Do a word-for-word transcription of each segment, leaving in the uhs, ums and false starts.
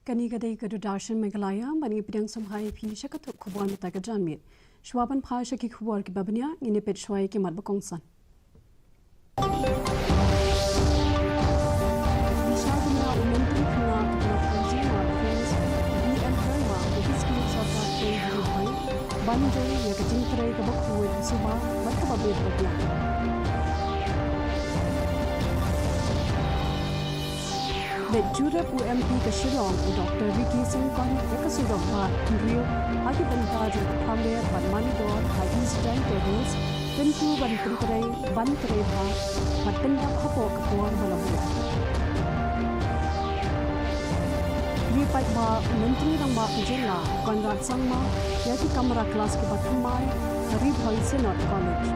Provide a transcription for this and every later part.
Kane ka dei ka Doordarshan Meghalaya, bad ngi pdiang sngewbha ïa phi sha ka tnat khubor mynta ka janmiet. Shuwa ban phai sha ki khubor kiba bniah, ngin ïa peit shuwa ïa ki mat ba kongsan. Bishar bniah u Myntri Khynnah bad Consumer Affairs, B L Verma, ïa ki skim sorkar pdeng ha Ri Bhoi, ban jur ïa ka jingtrei kaba khuid, suba bad kaba bit ba biang. Leit jurip u M P ka Shillong, u Doctor Ricky Syngkon, ïa ka surok bah hynriew ha ki bynta jong ka Pharmer bad Malidor ha East Jaintia Hills, kyntu ban pyntrei, ban trei bha bad pyndap hapoh ka por ba la buh. Ri paidbah, u Myntri Rangbah ka jylla, Conrad Sangma, ïa ki kamra klas kiba thymmai ha Ri Bhoi Synod College.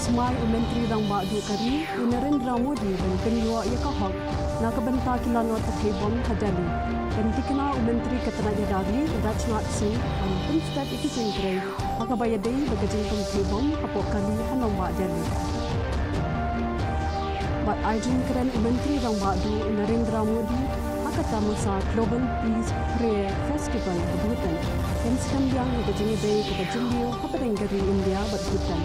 Smai u Myntri Rangbah Duh ka ri, u Narendra Modi, ban pynïoh ïa ka hok na ka bynta ki lanot pynthei bom ha Delhi. Ban thikna u Myntri ka tnat ïada ri, u Rajnath Singh, ban pynstet ïa ki jingtrei ha kaba ïadei bad ka jingpynthei bom hapoh kali ha nongbah Delhi. Bad ai jingkren u Myntri Rangbah Duh, u Narendra Modi, ha ka tamasa Global Peace Prayer Festival ha Bhutan. Ban skhem biang ïa ka jingïadei kaba jylliew hapdeng ka ri India bad Bhutan.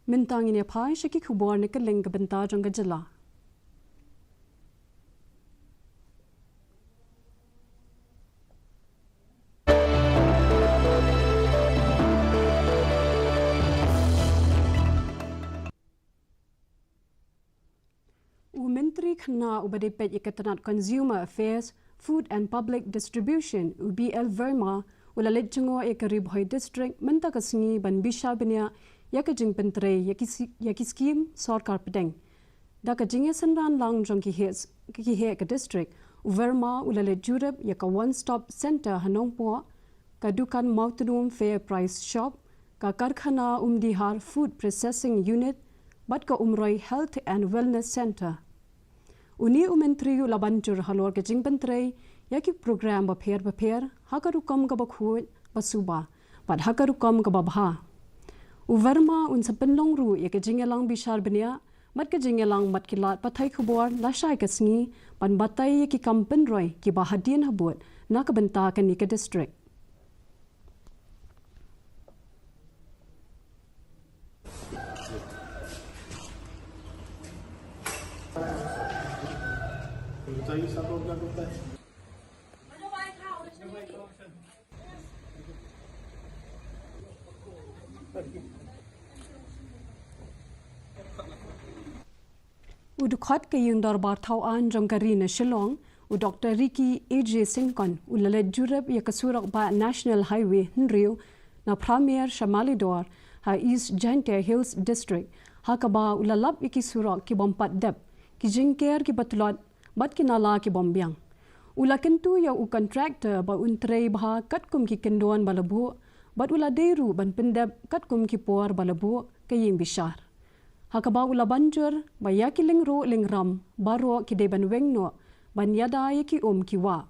Mynta ngin ïa phai sha ki khubor na kylleng ka bynta jong ka jylla. U Myntri Khynnah uba dei peit ïa ka tnat Consumer Affairs, Food and Public Distribution, u B L Verma, u la leit jngoh ïa ka Ri Bhoi District mynta ka sngi ban bishar bniah ïa ka jingpyntrei ïa ki si-, ïa ki skim sorkar pdeng. Da ka jingïasynran lang jong ki heh, ki heh ka district, u Verma u la leit jurip ïa ka One Stop Centre ha Nongpoh, ka dukan Mawtnum Fair Price Shop, ka karkhana Umdihar Food Processing Unit, bad ka Umroi Health and Wellness Centre. Une u Myntri u la ban jur halor ka jingpyntrei ïa ki program bapher bapher ha ka rukom kaba khuid, ba suba, bad ha ka rukom kaba bha. U Verma un sa pynlong ruh ïa ka jingïalang bishar bniah bad ka jingïalang bad ki lad pathai khubor lashai ka sngi ban batai ïa ki kam pynroi kiba hadien habud na ka bynta kane ka district. U dkhot ka ïing dorbar thaw aiñ jong ka ri na Shillong, u Doctor Ricky A J Syngkon, u la leit jurip ïa ka surok bah National Highway hynriew na Pharmer sha Malidor ha East Jaintia Hills District, ha kaba u la lap ïa ki surok ki bym pat dep, ki jingker kiba tlot, bad ki nala ki bym biang. U la kyntu ïa u contractor ba un trei bha katkum ki kyndon ba la buh, bad u la dei ruh ban pyndep katkum ki por ba la buh ka ïing bishar. Ha kaba u la ban jur ba ïa ki lyngrop lyngram baroh ki dei ban weng noh ban ïada ïa ki um ki wah.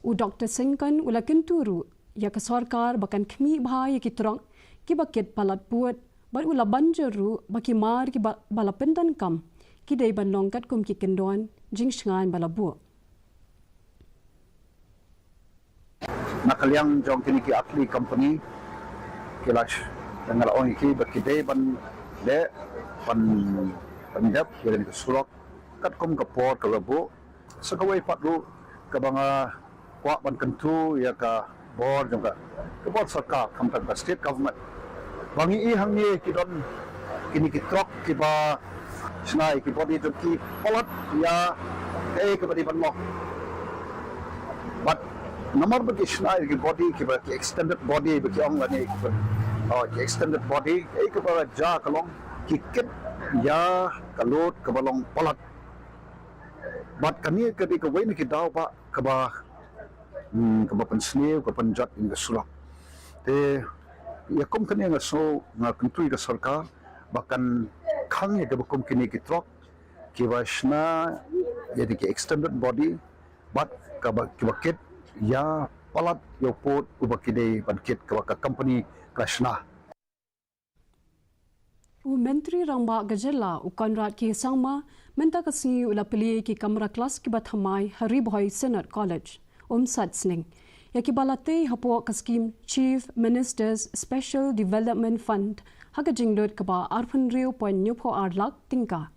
U Doctor Syngkon u la kyntu ruh ïa ka sorkar ba kan khmih bha ïa ki trok kiba kit palat pud, bad u la ban jur ruh ba ki mar kiba, ba la pyndonkam ki dei ban long katkum ki kyndon jingshngaiñ ba la buh. Na ka liang jong kine ki artylli company, ki la sh-, nga la ong ïa ki ba ki dei ban leh, ban, ban dep ïa kane ka surok katkum ka por ka la buh. Sa kawei pat ruh kaba nga kwah ban kyntu ïa ka bor jong ka, ka bor sorkar, khamtam ka state government, ba ngi i hangne ki don kine ki trok kiba shna ïa ki body jong ki palat ïa kaei kaba dei ban long. Bad namar ba ki shna ïa ki body kiba ki extended body ba ki ong lane kiba, oh, ki extended body, kaei kaba jia ka long ki kit ïa ka load kaba long palat. Bad kane ka dei kawei na ki daw ba kaba, hmm, kaba pynsniew, kaba pynjot ïa ka surok. Te ïa kum kane nga sngew, nga kyntu ïa ka sorkar ba kan khang ïa kaba kum kine ki trok kiba shna ïa ki extended body, bad kaba, kiba kit ïa palat ïa u pud uba ki dei ban kit, kaba ka company ka la shna. U Myntri Rangbah ka jylla, u Conrad K Sangma, mynta ka sngi u la plie ïa ki kamra klas kiba thymmai ha Ri Bhoi Synod College, Umsat Sning, ïa kiba la tei hapoh ka skhim Chief Minister's Special Development Fund ha ka jinglut kaba arphew hynriew point hynñiewphew ar lak tyngka.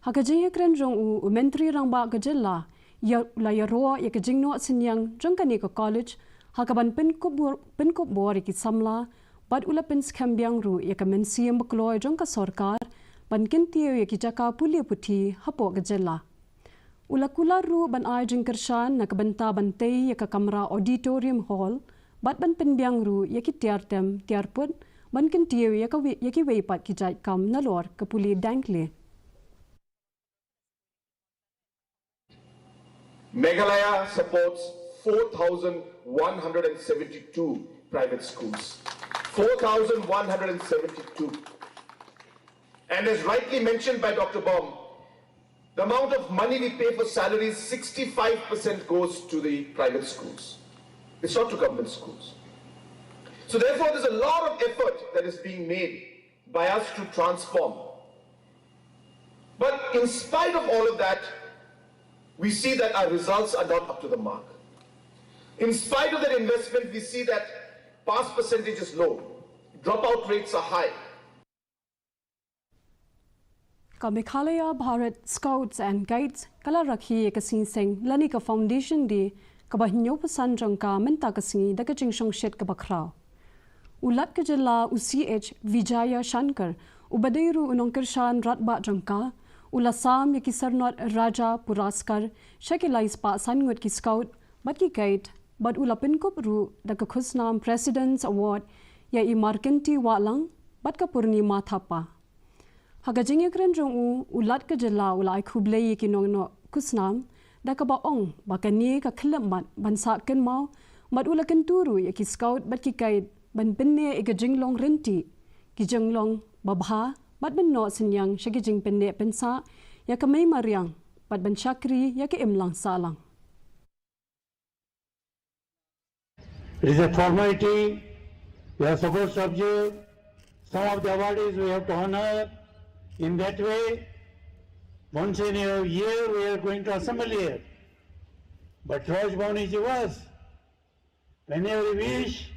Ha ka jingïakren jong u, u Myntri Rangbah ka jylla, ïa, la ïaroh ïa ka jingnoh synñiang jong kane ka college ha kaban pynkup bor, pynkup bor ïa ki samla, bad u la pynskhem biang ruh ïa ka mynsiem bakloi jong ka sorkar ban kyntiew ïa ki jaka pule puthi hapoh ka jylla. U la kular ruh ban ai jingkyrshan na ka bynta ban tei ïa ka kamra auditorium hall, bad ban pynbiang ruh ïa ki tiar tem tiar put ban kyntiew ïa ka wi-, ïa kiwei pat ki jait kam nalor ka pule dang khleh. Meghalaya supports four thousand one hundred and seventy-two private schools. Four thousand one hundred and seventy-two. And as rightly mentioned by Doctor Bom, the amount of money we pay for salaries, sixty-five percent goes to the private schools. It's not to government schools. So therefore, there's a lot of effort that is being made by us to transform. But in spite of all of that, we see that our results are not up to the mark. In spite of that investment, we see that pass percentage is low, dropout rates are high. Ka Meghalaya Bharat Scouts and Guides ka la rakhe ïa ka seng seng lane ka Foundation Day kaba hynñiewphew san jong ka mynta ka sngi da ka jingshongshit kaba khraw. U Lat ka jylla u C H Vijaya Shankar, uba dei ruh u nongkyrshan radbah jong ka, u la sam ïa ki syrnod Raja Puraskar sha ki lai spah san ngut ki scout bad ki guide, bad u la pynkup ruh da ka khusnam President's Award ïa i Markanti Wahlang bad ka Purnima Thapa. Ha ka jingïakren jong u, u Lat ka jylla u la ai khublei ïa ki nongnoh khusnam da kaba ong ba kane ka khyllipmat ban sah kynmaw, bad u la kyntu ruh ïa ki scout bad ki guide ban pynneh ïa ka jinglong ryntih, ki jinglong babha, bad ban noh synñiang sha ki jingpynneh pynsah ïa ka mei mariang, bad ban shakri ïa ka imlang sahlang. It is a formality. We are supposed to observe. Some of the awardees we have to honor in that way. Once in a year we are going to assembly here. But Raj Bhavan is yours. Whenever you wish,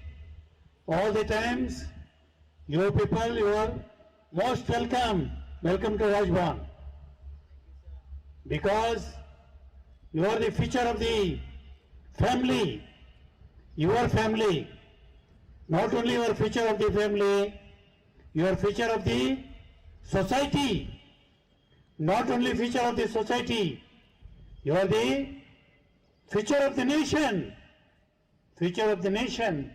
all the times, you people, you are most welcome. Welcome to Raj Bhavan. Because you are the future of the family, your family. Not only your future of the family, your future of the society. Not only future of the society, you are the future of the nation. Future of the nation.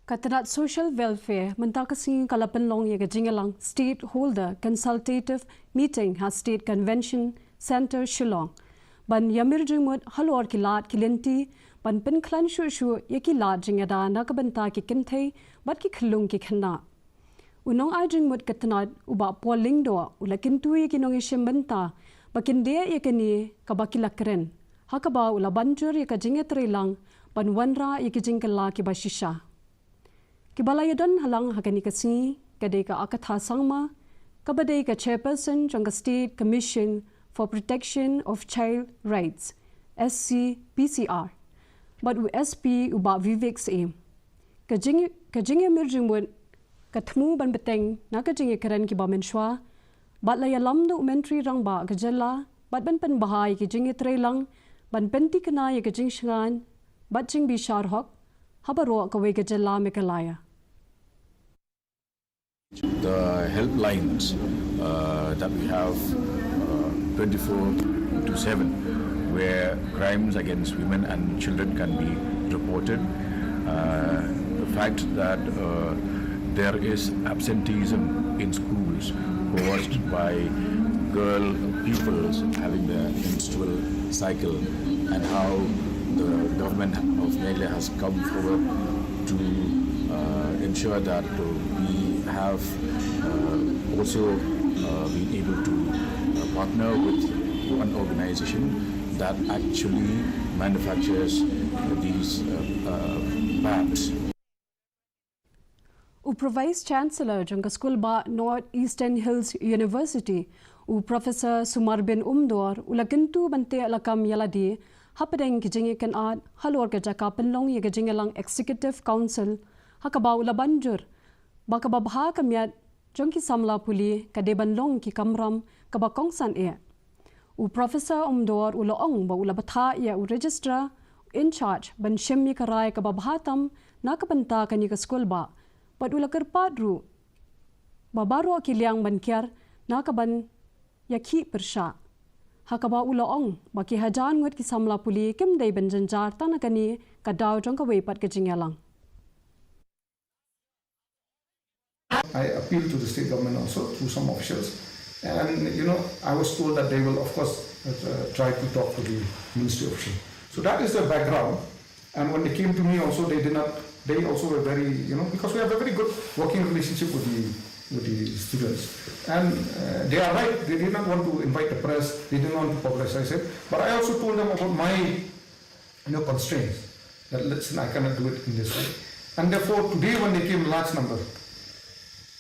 Ka tnat Social Welfare mynta ka sngi ka la pynlong ïa ka jingïalang Stakeholder Consultative Meeting ha State Convention Centre Shillong, ban ïamir jingmut halor ki lad ki lynti ban pynkhlaiñ shuh shuh ïa ki lad jingïada na ka bynta ki kynthei bad ki khyllung ki khynnah. U nongai jingmut ka tnat, u Bah Paul Lyngdoh, u la kyntu ïa ki nongïashim bynta ba kin dei ïa kane kaba ki la kren, ha kaba u la ban jur ïa ka jingïatreilang ban wanrah ïa ki jingkylla kiba shisha. Kiba la ïadon halang ha kane ka sngi ka dei ka Akatha Sangma, kaba dei ka Chairperson jong ka State Commission for Protection of Child Rights, S C P C R, bad u S P u Bah Vivek Syiem. Ka jing, ka jingïamir jingmut ka thmu ban bteng na ka jingïakren kiba mynshuwa, bad la ïalam da u Myntri Rangbah ka jylla, bad ban pynbha ïa ka jingïatreilang ban pynthikna ïa ka jingshngaiñ bad jingbishar hok ha baroh kawei ka jylla Meghalaya. The helplines, uh, that we have, uh, twenty-four into seven, where crimes against women and children can be reported. Uh, the fact that, uh, there is absenteeism in schools caused by girl pupils having their menstrual cycle, and how the government of Meghalaya has come forward to, uh, ensure that, uh, we have, uh, also, uh, been able to, uh, partner with one organization that actually manufactures, uh, these, uh, uh, pads. U Pro Vice Chancellor jong ka skulbah North Eastern Hills University, u Professor Sumarbin Umdor, u la kyntu ban teh lakam ïa lade hapdeng ki jingïakynad halor ka jaka pynlong ïa ka jingïalang Executive Council, ha kaba u la ban jur ba kaba bha ka miat jong ki samla pule ka dei ban long ki kamram kaba kongsan eh. U Professor Umdor u la ong ba u la bthah ïa u Registrar in charge ban shim ïa ka rai kaba bha tam na ka bynta kane ka skulbah, bad u la kyrpad ruh ba baroh ki liang ban kiar na ka ban ïakhih pyrshah, ha kaba u la ong ba ki hajar ngut ki samla pule kim dei ban jynjar tang na kane ka daw jong kawei pat ka jingïalang. I appealed to the state government also through some officials. And, you know, I was told that they will, of course, uh, try to talk to the ministry official. So that is the background. And when they came to me also, they did not, they also were very, you know, because we have a very good working relationship with the, with the students. And uh, they are right, they did not want to invite the press, they didn't want to publicize it. But I also told them about my you know, constraints. That listen, I cannot do it in this way. And therefore, today when they came large number,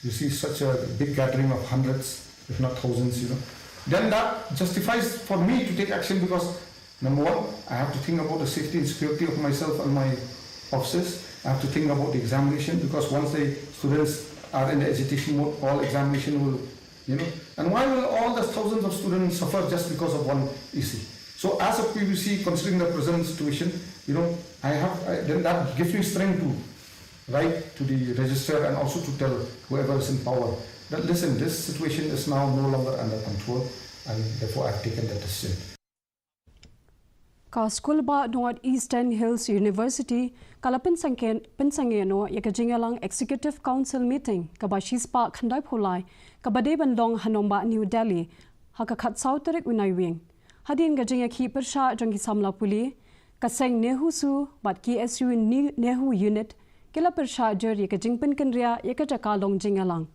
you see such a big gathering of hundreds, if not thousands, you know, then that justifies for me to take action because number one, I have to think about the safety and security of myself and my officers. I have to think about the examination because once the students are in the agitation mode, all examination will you know, and why will all the thousands of students suffer just because of one E C? So as a P V C, considering the present situation, you know, I have, I, then that gives me strength to write to the registrar and also to tell whoever is in power that listen, this situation is now no longer under control and therefore I've taken that decision. Ka skulbah North Eastern Hills University ka la pynsangeh noh ïa ka jingïalang Executive Council meeting kaba shispah khyndai phew lai kaba dei ban long ha nongbah New Delhi ha ka khatsaw tarik u Naiwieng. Hadien ka jingïakhih pyrshah jong ki samla pule, ka seng NEHUSU bad KSU NEHU Unit ki la pyrshah jur ïa ka jingpynkynriah ïa ka jaka long jingïalang,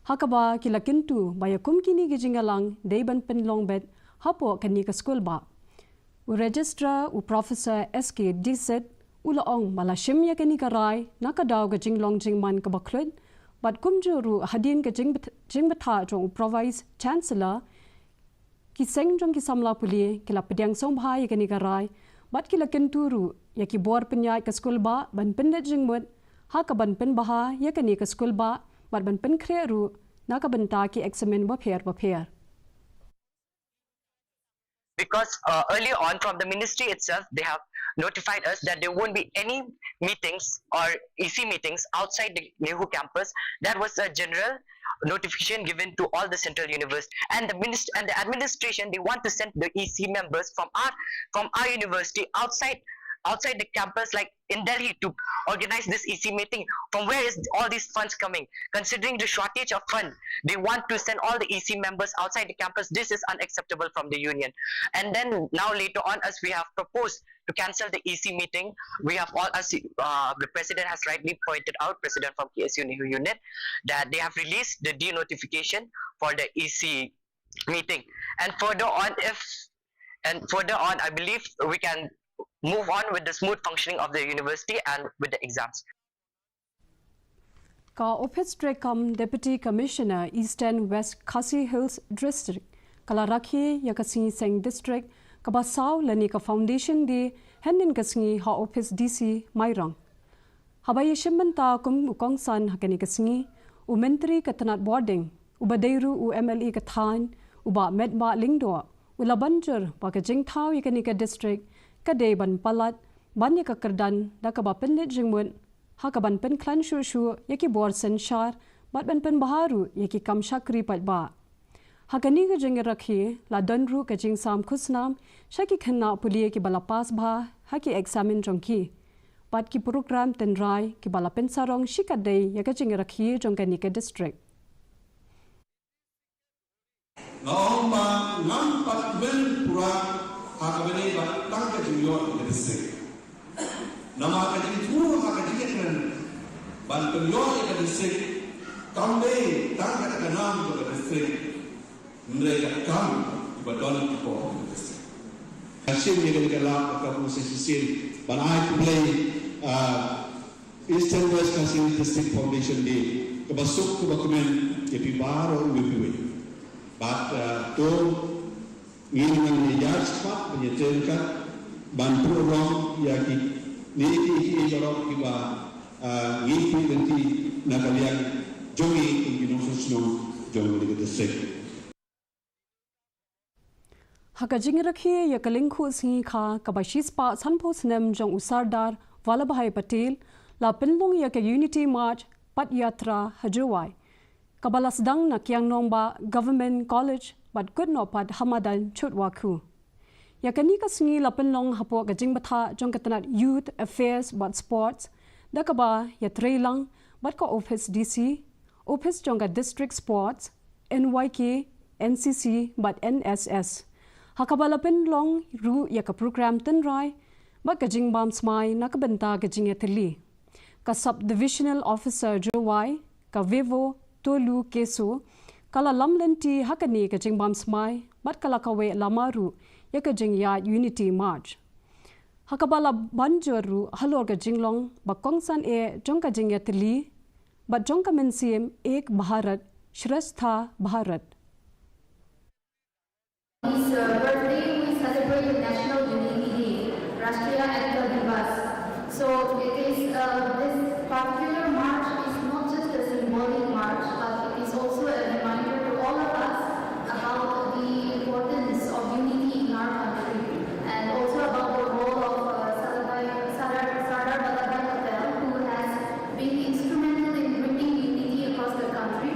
ha kaba ki la kyntu ba ïa kum kine ki jingïalang dei ban pynlong beit hapoh kane ka skulbah. U Registrar, u Professor S K Dixit, u la ong ba la shim ïa kane ka rai na ka daw ka jinglong jingman kaba khluit, bad kumjuh ruh hadien ka jingbthah jong u Pro Vice Chancellor, ki seng jong ki samla pule ki la pdiang sngewbha ïa kane ka rai bad ki la kyntu ruh ïa ki bor pynïaid ka skulbah ban pynleit jingmut ha kaban pynbha ïa kane ka skulbah bad ban pynkhreh ruh na ka bynta ki eksamin bapher bapher. Because uh, earlier on from the ministry itself, they have notified us that there won't be any meetings or E C meetings outside the NEHU campus. That was a general notification given to all the central university and the ministry and the administration. They want to send the E C members from our from our university outside outside the campus, like in Delhi, to organize this E C meeting. From where is all these funds coming? Considering the shortage of fund, they want to send all the E C members outside the campus. This is unacceptable from the union. And then now later on, as we have proposed to cancel the E C meeting, we have all, as uh, the president has rightly pointed out, president from K S U NEHU unit, that they have released the denotification for the E C meeting. And further on, if and further on, I believe we can move on with the smooth functioning of the university and with the exams. Ka Ophis Treikam Deputy Commissioner Eastern West Khasi Hills District ka la rakhe ïa ka sngi seng district kaba saw lane ka Foundation Day hynnin ka sngi ha ophis D C Mairang. Haba ïashim bynta kum u kongsan ha kane ka sngi, u Myntri ka tnat bording, uba dei ruh u M L A ka thaiñ, u Bah Metbah Lyngdoh, u la ban jur ba ka jingthaw ïa kane ka district ka dei ban palat ban ïa ka kyrdan da kaba pynleit jingmut ha kaban pynkhlaiñ shuh shuh ïa ki bor synshar bad ban pynbha ruh ïa ki kam shakri paidbah. Ha kane ka jingrakhe la don ruh ka jingsam khusnam sha ki khynnah pule kiba la pass bha ha ki eksamin jong ki bad ki program tynrai kiba la pynsarong shikatdei ïa ka jingrakhe jong kane ka district. Nga ong ba ngam pat kmen pura ha kaba ïadei bad tang ka jingïoh ïa ka district. Namar ka jingthmu ha ka jingïakren ban pynïoh ïa ka district kam dei tang kata ka nam jong ka district, hynrei ka kam iba don hapoh ka district. Nga shim ïa kane ka lad ka kaba shisien ban ai khublei, ah, Eastern West Khasi Hills District Foundation Day kaba suk kaba kmen ïa phi baroh uwei pa uwei. Bad, uh, to ngin nang ïa spah ban ïa tyrkat ban pynlong ïa kine kiei kiei baroh kiba, uh, ngi pynlong na ka liang jong ngi kum ki nongshong shnong jong kane ka district. Ha ka jingrakhe ïa ka lyngkhuh sngi kha kaba shispah sanphew snem jong u Sardar Vallabhbhai Patel, la pynlong ïa ka Unity March Padyatra ha Jowai, kaba la sdang na Kiang Nangbah Government College bad kut noh pat ha madan Chutwakhu. Ïa kane ka sngi la pynlong hapoh ka jingbthah jong ka tnat Youth Affairs bad Sports, da kaba ïatreilang bad ka ophis D C, ophis jong ka District Sports, N Y K, N C C bad N S S. Ha kaba la pynlong ruh ïa ka program tynrai bad ka jingbam smai na ka bynta ka jingïatylli. Ka Sub Divisional Officer Jowai, ka Vevo Tolu Keso, ka la lam lynti ha kane ka jingbam smai bad ka la kaweh lama ruh ïa ka jingïaid Unity March. Ha kaba la ban jur ruh halor ka jinglong ba kongsan eh jong ka jingïatylli bad jong ka mynsiem Ek Bharat Shreshtha Bharat. This, uh, birthday, we celebrate the National Unity Day, Rashtriya Ekta Divas. So it is, uh, this particular march is not just a symbolic march, but it is also a reminder to all of us about the importance of unity in our country and also about the role of, uh, Sardar, Sardar, Sardar Vallabhbhai Patel, who has been instrumental in bringing unity across the country.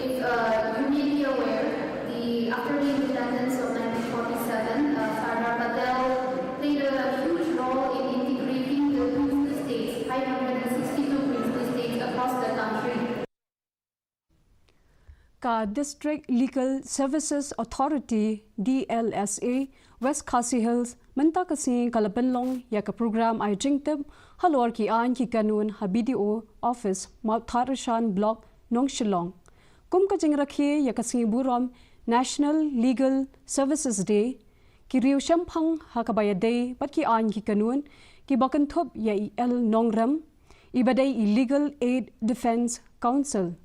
If, uh, you may be aware, the, after the independence of nineteen forty-seven, uh, Sardar Patel played a huge role in integrating the princely states, five hundred and sixty-two princely states across the country. Ka District Legal Services Authority, D L S A, West Khasi Hills, mynta ka sngi ka la pynlong ïa ka program ai jingtip halor ki aiñ ki kanun ha B D O office, Mawthadraishan Block, Nongshillong. Kum ka jingrakhe ïa ka sngi burom National Legal Services Day, ki riew shemphang ha kaba ïadei bad ki aiñ ki kanun kiba kynthup ïa i L Nongrem, iba dei i Legal Aid Defence Counsel,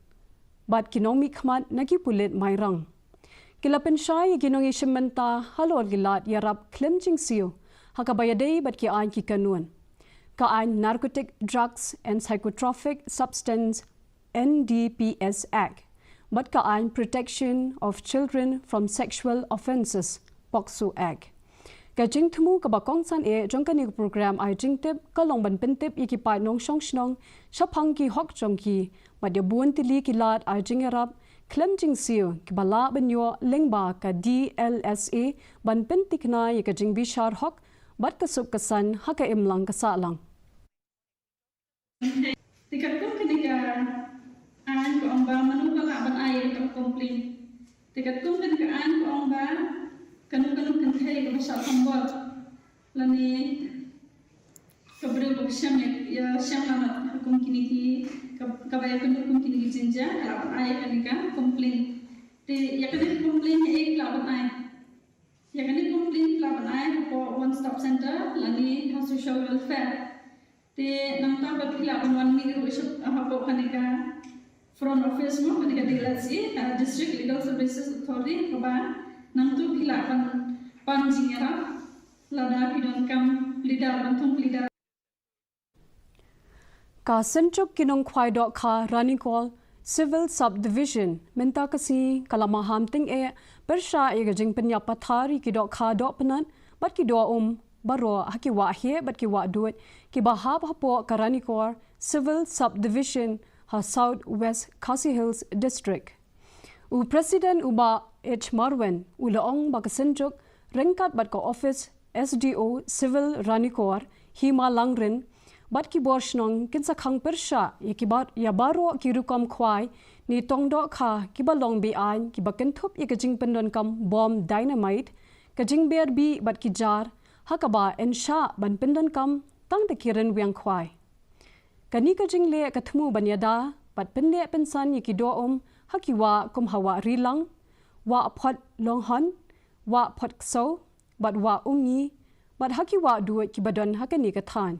bad ki nongmihkhmat na ki pulit Mairang. Ki la pynshai ïa ki nongïashim bynta halor ki lad ïarap khlem jingsiew ha kaba ïadei bad ki aiñ ki kanun, ka aiñ Narcotic Drugs and Psychotropic Substance, N D P S Act, bad ka aiñ Protection of Children from Sexual Offences, POCSO Act. Ka jingthmu kaba kongsan eh jong kane ka program ai jingtip ka long ban pyntip ïa ki paid nongshong shnong shaphang ki hok jong ki, bad ïa bun tylli ki lad ai jingïarap khlem jingsiew kiba lah ban ïoh lyngba ka D L S A ban pynthikna ïa ka jingbishar hok bad ka suk ka saiñ ha ka imlang ka sahlang. Te katkum kane ka aiñ ka ong ba mano ba lah ban ai ïa ka complaint. Te katkum kane ka aiñ ka ong ba kano kano kynthei kaba shah thombor lane ka briew ba shem ïa, ïa shem lamat ha kum kine ki, ka, kaba ïakynduh kum kine ki jingjia, ka lah ban ai ïa kane ka complaint. Te ïa kane ka complaint ïa ei ka lah ban ai? Ïa kane ka complaint ka lah ban ai hapoh One Stop Center lane ha Social Welfare. Te nangta pat phi lah ban wan mih ruh shap, ah, hapoh kane ka front office mo, kane ka D L S A, ah, District Legal Services Authority, kaba nangtu phi lah ban pan jingïarap lada phi donkam pleader, ban thung pleader. Ka Synjuk ki Nongkhwai Dohkha Ranikor Civil Subdivision mynta ka sngi ka la maham tyngeh pyrshah ïa ka jingpynïap pathar ïa ki dohkha dohpynat bad ki doh um baroh ha ki wah heh bad ki wah duid kiba hap hapoh ka Ranikor Civil Subdivision ha South West Khasi Hills District. U President u Bah H Marwin u la ong ba ka Synjuk ryngkat bad ka ophis S D O Civil Ranikor, Hima Langrin, bad ki bor shnong kin sa khang pyrshah ïa ki bar-, ïa baroh ki rukom khwai ne tong dohkha kiba long be-aiñ kiba kynthup ïa ka jingpyndonkam bom dynamite, ka jingber bih bad ki jar, ha kaba yn shah ban pyndonkam tang da ki rynwiang khwai. Kane ka jingleh ka thmu ban ïada bad pynleh pynsan ïa ki doh um ha ki wah kum ha Wah Rilang, Wah Phot Longhon, Wah Phot Ksew, bad Wah Umngi, bad ha ki wah duid kiba don ha kane ka thaiñ.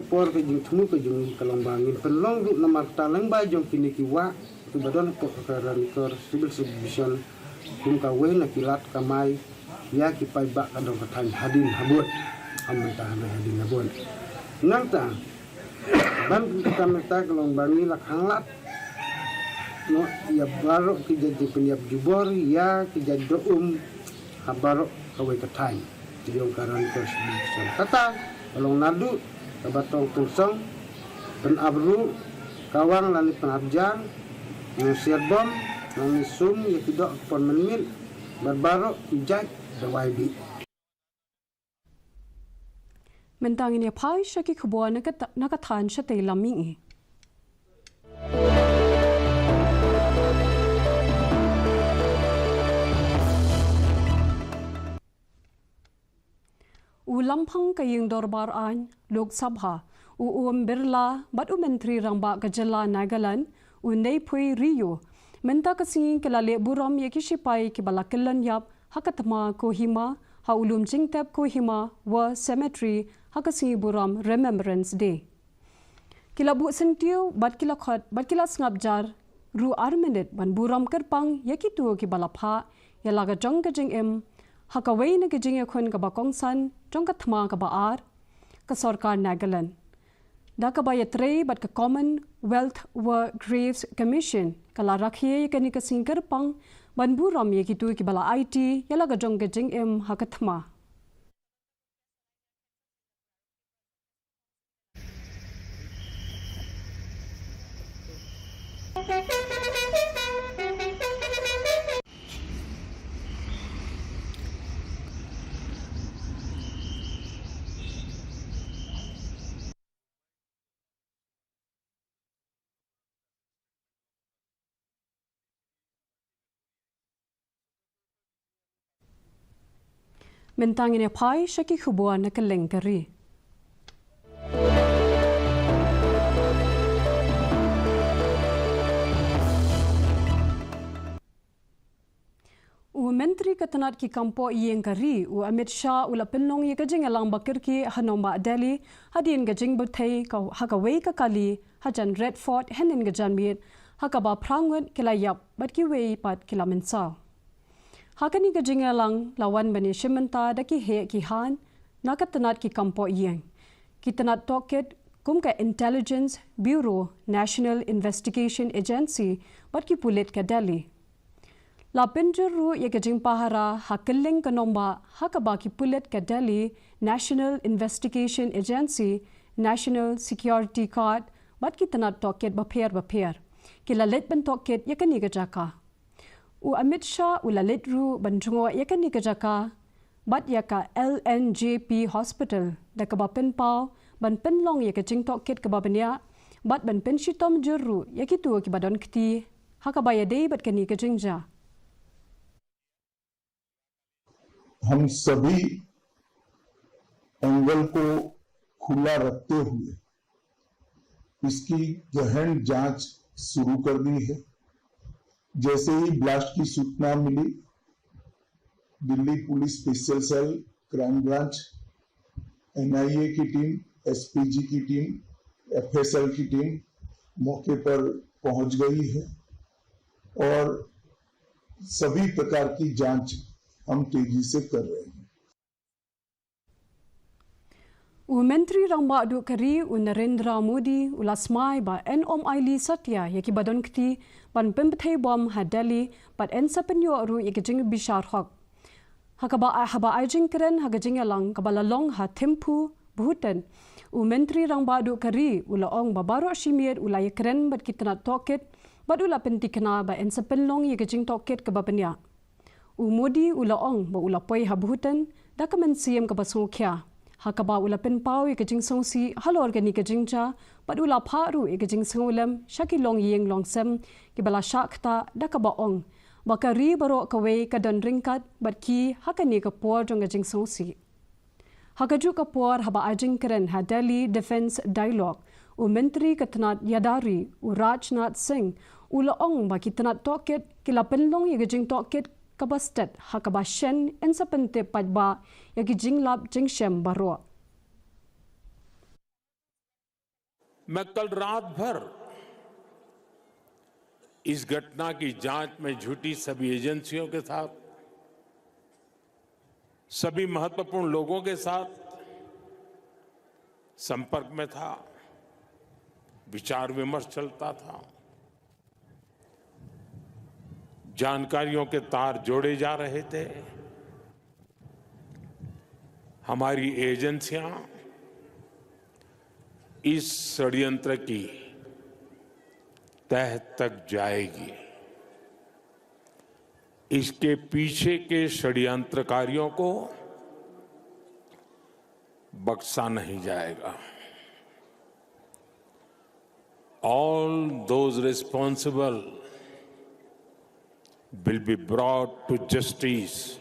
Por ka jingthmu ka jong ngi ka long ba ngin pynlong ruh namar kata lyngba jong kine ki wah kiba don hapoh ka Ranikor Civil Subdivision kum kawei na ki lad kamai ïa ki paidbah ka dong ka thaiñ hadien habud. Ym mynta hynrei hadien habud. Nangta ban ka mynta ka long ba ngi la khanglad noh ïa baroh ki jait jingpynïap jubor ïa ki jait doh um ha baroh kawei ka thaiñ. Jong ka Ranikor Civil Division. Kata ka long naduh kaba tong pynsong, pynap ruh, kawang lane pynap jar, nongsiat bom, nongmih sum ïa ki doh ka por mynmiet bad baroh ki jait dawai bih. Mynta ngin ïa phai sha ki khubor na ka, na ka thaiñ shatei lam mihngi. U Lamphang ka ïing dorbar aiñ Lok Sabha, u Om Birla bad u Myntri Rangbah ka jylla Nagaland, u Neiphiu Rio, mynta ka sngi ki la leh burom ïa ki shipai kiba la kyllon ïap ha ka thma Kohima, ha u lum jingtep Kohima War Cemetery, ha ka sngi burom Remembrance Day. Ki la buh syntiew bad ki la khot bad ki la sngap jar ruh ar minit ban burom kyrpang ïa kito kiba la phah ïa la ka jong ka jingim ha kawei na ka jingïakhun kaba kongsan jong ka thma kaba ar ka sorkar Nagaland. Da kaba ïatrei bad ka Commonwealth War Graves Commission ka la rakhe ïa kane ka sngi kyrpang ban burom ïa kito kiba la aiti ïa la ka jong ka jingim ha ka thma. Mynta ngin ïa phai sha ki khubor na kylleng ka ri. U Myntri ka tnat ki kam poh ïing ka ri, u Amit Shah, u la pynlong ïa ka jingïalang ba kyrkieh ha nongbah Delhi, hadien ka jingbthei ka, ha kawei ka kali hajan Red Fort hynnin ka janmiet, ha kaba phra ngut ki la ïap bad kiwei pat ki la mynsaw. Ha kane ka jingïalang la wan ban ïashim bynta da ki heh ki hain na ka tnat ki kam poh ïing, ki tnat tohkit kum ka Intelligence Bureau, National Investigation Agency bad ki pulit ka Delhi. La pynjur ruh ïa ka jingpahara ha kylleng ka nongbah ha kaba ki pulit ka Delhi, National Investigation Agency, National Security Guard bad ki tnat tohkit bapher bapher ki la leit ban tohkit ïa kane ka jaka. U Amit Shah u la leit ruh ban jngoh ïa kane ka jaka bad ïa ka L N J P Hospital da kaba pynpaw ban pynlong ïa ka jingtohkit kaba bniah bad ban pynshitom jur ruh ïa kito kiba don kti ha kaba ïadei bad kane ka jingjia. हम सभी एंगल को खुला रखते हुए इसकी गहन जांच शुरू कर दी है। जैसे ही ब्लास्ट की सूचना मिली, Delhi police special cell, crime branch, NIA की टीम, एसपीजी की टीम, एफएसएल की टीम मौके पर पहुंच गई है और सभी प्रकार की जांच हम तेजी से कर रहे हैं। U Myntri Rangbah Duh ka ri, u Narendra Modi, u la smai ba yn ym ailad satia ïa kiba don kti ban pynbthei bom ha Delhi bad yn sa pynïoh ruh ïa ka jingbishar hok. Ha kaba, haba ai jingkren ha ka jingïalang kaba la long ha Thimphu, Bhutan, u Myntri Rangbah Duh ka ri u la ong ba baroh shi miet u la ïakren bad ki tnat tohkit bad u la pynthikna ba yn sa pynlong ïa ka jingtohkit kaba bniah. U Modi u la ong ba u la poi ha Bhutan da ka mynsiem kaba sngewkhia, ha kaba u la pynpaw ïa ka jingsngewsih halor kane ka jingjia bad u la phah ruh ïa ka jingsngewlem sha ki longïing longsem kiba la shah ktah da kaba ong ba ka ri baroh kawei ka don ryngkat bad ki ha kane ka por jong ka jingsngewsih. Ha kajuh ka por haba ai jingkren ha Delhi Defence Dialogue, u Myntri ka tnat ïada ri, u Rajnath Singh, u la ong ba ki tnat tohkit ki la pynlong ïa ka jingtohkit kaba stet ha kaba shen yn sa pyntip paidbah ïa ki jinglap jingshem baroh. मैं कल रात भर इस घटना की जांच में जुटी सभी एजेंसियों के साथ, सभी महत्वपूर्ण लोगों के साथ संपर्क में था, विचार विमर्श चलता था, जानकारियों के तार जोड़े जा रहे थे। हमारी एजेंसियां इस षड्यंत्र की तह तक जाएगी। इसके पीछे के षड्यंत्रकारियों को बख्शा नहीं जाएगा। All those responsible will be brought to justice.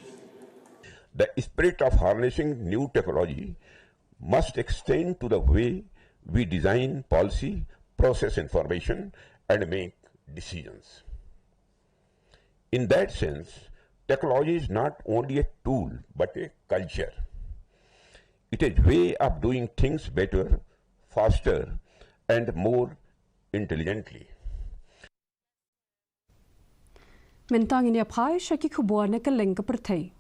The spirit of harnessing new technology must extend to the way we design policy, process information, and make decisions. In that sense, technology is not only a tool but a culture. It is a way of doing things better, faster, and more intelligently. Mynta ngin ïa phai sha ki khubor na kylleng ka pyrthei.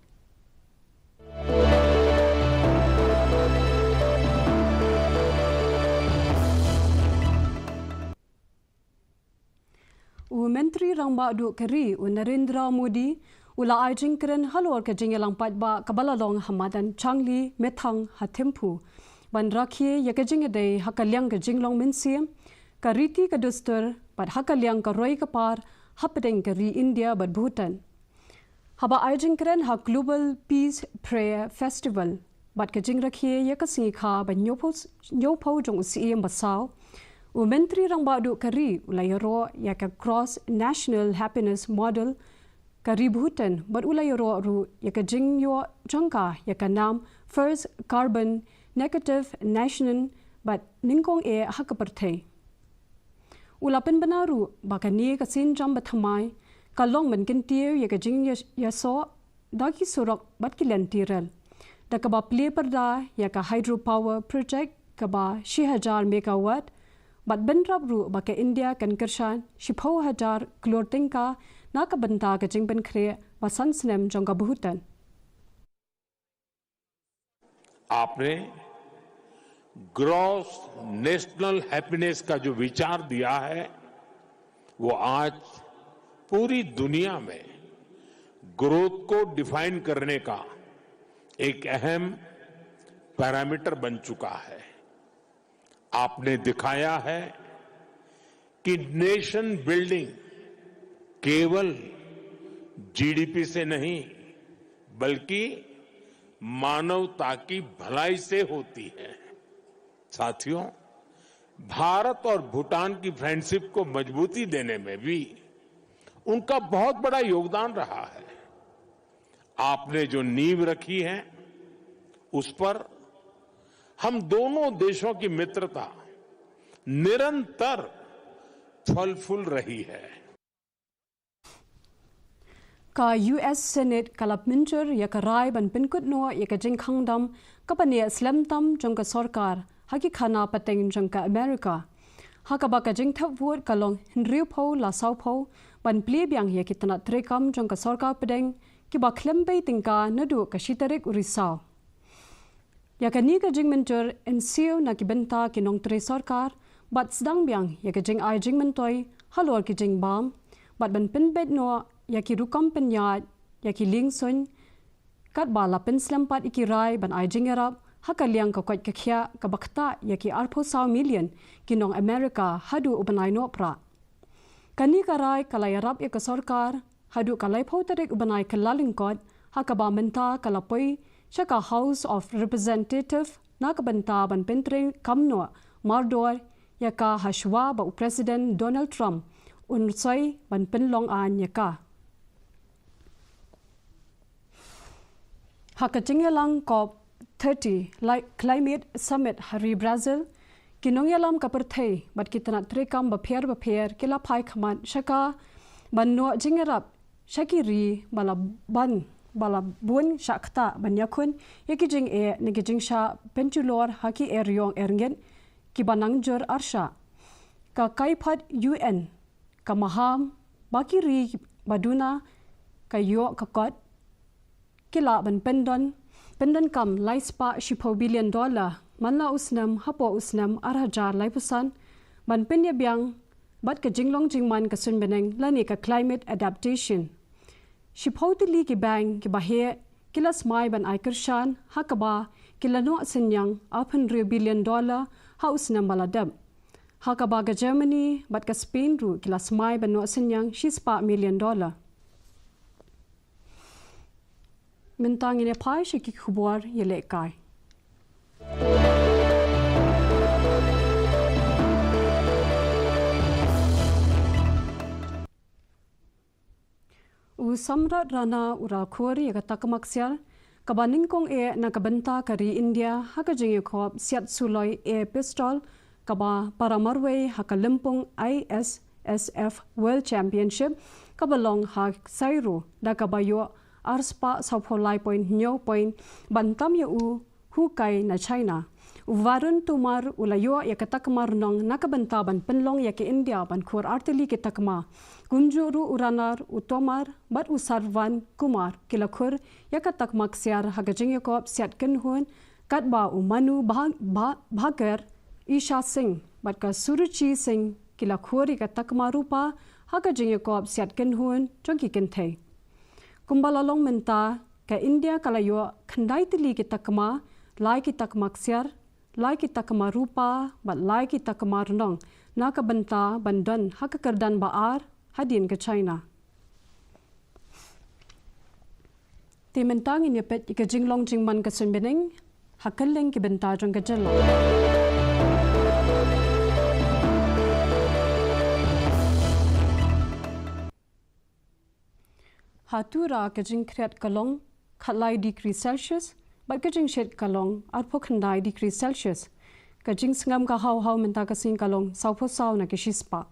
U Myntri Rangbah Duh ka ri, u Narendra Modi, u la ai jingkren halor ka jingïalang paidbah kaba la long ha madan Changli Methang ha Thimphu, ban rakhe ïa ka jingïadei ha ka liang ka jinglong mynsiem, ka riti ka dustur, bad ha ka liang ka roi ka par hapdeng ka ri India bad Bhutan. Haba ai jingkren ha Global Peace Prayer Festival bad ka jingrakhe ïa ka sngi kha ba hynñiewphew, hynñiewphew jong u Syiem basaw, u Myntri Rangbah Duh ka ri u la ïaroh ïa ka Gross National Happiness Model ka ri Bhutan bad u la ïaroh ruh ïa ka jingïoh jong ka ïa ka nam First Carbon Negative Nation bad nyngkong eh ha ka pyrthei. U la pynbna ruh ba kane ka sienjam bathymmai ka long ban kyntiew ïa ka jingïasoh da ki surok bad ki lynti rel, da kaba plie pyrda ïa ka hydropower project kaba shi hajar megawatt, bad bynrap ruh ba ka India kan kyrshan shiphew hajar klur tyngka na ka bynta ka jingpynkhreh ba san snem jong ka Bhutan. आपने gross national happiness का जो विचार दिया है, वो आज पूरी दुनिया में ग्रोथ को डिफाइन करने का एक अहम पैरामीटर बन चुका है। आपने दिखाया है कि नेशन बिल्डिंग केवल जीडीपी से नहीं, बल्कि मानवता की भलाई से होती है। साथियों, भारत और भूटान की फ्रेंडशिप को मजबूती देने में भी उनका बहुत बड़ा योगदान रहा है। आपने जो नींव रखी है, उस पर हम दोनों देशों की मित्रता निरंतर फल फूल रही है। Ka U S Senate ka la pynmynjur ïa ka rai ban pynkut noh ïa ka jingkhang dam kaba neh slem tam jong ka sorkar ha ki khana pateng jong ka America, ha kaba ka jingthep vote ka long hynriewphew la sawphew ban plie biang ïa ki tnat treikam jong ka sorkar pdeng kiba khlem bei tyngka naduh ka shi tarik u Risaw. Ïa kane ka jingmynjur yn siew na ki bynta ki nongtrei sorkar bad sdang biang ïa ka jingai jingmyntoi halor ki jingbam bad ban pynbeit noh ïa ki rukom pynïaid ïa ki liengsuiñ, katba la pynslem pat ïa ki rai ban ai jingïarap ha ka liang ka koit ka khiah kaba ktah ïa ki arphew saw million ki nong America haduh u bnai Nohprah. Kane ka rai ka la ïarap ïa ka sorkar haduh ka laiphew tarik u bnai Kyllalyngkot, ha kaba mynta ka la poi sha ka House of Representative na ka bynta ban pyntreikam noh mardor ïa ka, ha shuwa ba u President Donald Trump un soi ban pynlong aiñ ïa ka. Ha ka jingïalang COP thirty Climate Summit ha ri Brazil, ki nongïalam ka pyrthei bad ki tnat treikam bapher bapher ki la phai khmat sha ka ban noh jingïarap sha ki ri ba la ban, ba la bun shah ktah ban ïakhun ïa ki jingeh na ki jingshah pynjulor ha ki eriong erngit kiba nang jur arshah. Ka kaiphod U N ka maham ba ki ri ba duna ka ïoh ka kot ki lah ban pyndon, pyndonkam lai spah shiphew billion dollar man la u snem hapoh u snem ar hajar laiphew san ban pynïabiang bad ka jinglong jingman ka suiñ bneng lane ka climate adaptation. Shiphew tylli ki bank kiba heh ki la smai ban ai kyrshan ha kaba ki la noh synñiang arphew hynriew billion dollar ha u snem ba la dep. Ha kaba ka Germany bad ka Spain ruh ki la smai ban noh synñiang shispah million dollar. Mynta ngin ïa phai sha ki khubor ïalehkai. U Samrat Rana u la khur ïa ka takma ksiar kaba nyngkong eh na ka bynta ka ri India ha ka jingïakob siat suloi air pistol kaba para marwei ha ka lympung I S S F World Championship kaba long ha Cairo da kaba ïoh arspah sawphew lai point hynñiew point ban tam ïa u Hukai na China. U Varun Tomar u la ïoh ïa ka takma rnong na ka bynta ban pynlong ïa ka India ban khur artylli ki takma. Kumjuh ruh u Ranar, u Tomar bad u Sarvan Kumar ki la khur ïa ka takma ksiar ha ka jingïakob siat kynhun, katba u Manu Bha-, Bha-, Bhaker, Isha Singh bad ka Suruchi Singh ki la khur ïa ka takma rupa ha ka jingïakob siat kynhun jong ki kynthei. Kumba la long mynta, ka India ka la ïoh khyndai tylli ki takma, lai ki takma ksiar, lai ki takma rupa bad lai ki takma rnong na ka bynta ban don ha ka kyrdan ba ar hadien ka China. Te mynta ngin ïa peit ïa ka jinglong jingman ka suiñ bneng ha kylleng ki bynta jong ka jylla. Ha Tura ka jingkhriat ka long khatlai degree Celsius bad ka jingshit ka long arphew khyndai degree Celsius. Ka jingsngem ka haw haw mynta ka sngi ka long sawphew saw na ka shispah.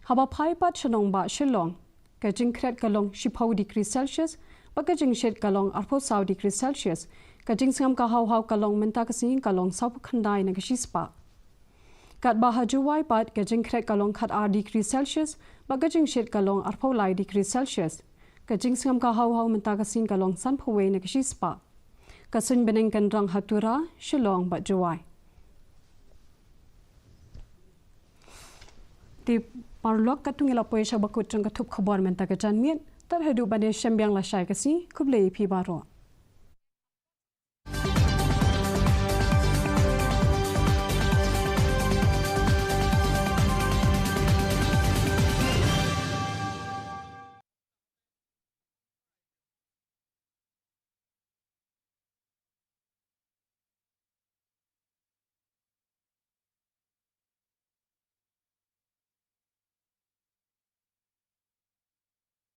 Haba phai pat sha nongbah Shillong, ka jingkhriat ka long shiphew degree Celsius bad ka jingshit ka long arphew saw degree Celsius. Ka jingsngem ka haw haw ka long mynta ka sngi ka long sawphew khyndai na ka shispah. Katba ha Jowai pat ka jingkhriat ka long khatar degree Celsius bad ka jingshit ka long arphew lai degree Celsius. Ka jingsngem ka haw haw mynta ka sngi ka long sanphew wei na ka shispah. Ka suiñ bneng kan rang ha Tura, Shillong bad Jowai. Te paralok, katto ngi la poi sha ba kut jong ka thup khubor mynta ka janmiet. Tad haduh ban ïashem biang lashai ka sngi, khublei ïa phi baroh.